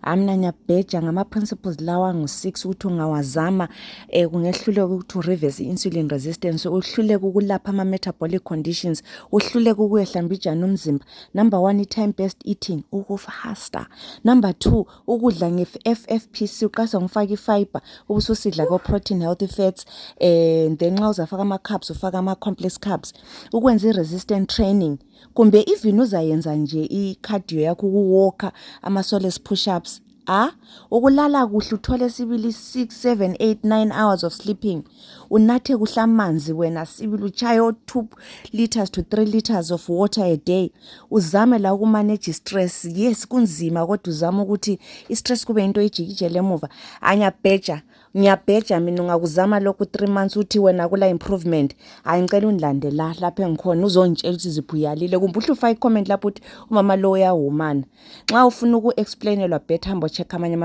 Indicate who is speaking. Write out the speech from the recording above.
Speaker 1: Amna nyabheja ngama-principles lawa ngu-6 ukuthi ungawazama kungehluleka ukuthi ureverse i-insulin resistance, uhluleka ukulapha ama-metabolic conditions, uhluleka ukuyehlamba ijani umzimba. Number 1, i-time-based eating, ukufasta. Number 2, ukudla nge-FFPC, uqasa ngifaka i-fiber, ubususidla ko-protein, healthy fats, then nxa uzafaka ama-carbs, ufaka ama-complex carbs. Ukwenza i-resistant training, kumbe even uzayenza nje i-cardio yakho, ukuwalker, ama-solace push-ups. Ukulala kuhle, uthole sibili 6, 7, 8, 9 hours of sleeping. Unathe kuhle amanzi wena sibili, uchaye 2 liters to 3 liters of water a day. Uzame la ukumanage stress. Yes, kunzima kodwa uzama ukuthi i-stress kube into ejikijele emuva. Ngiyabheja mina ungakuzama lokhu 3 months uthi wena kula improvement. Ngicela undilande la lapha engikhona uzongitshela ukuthi ziphi uyalile. Kumbe uhle ufake i-comment lapho uthi umama lo uyawumana. Nxa ufuna uku-explainelwa better hamba check amanye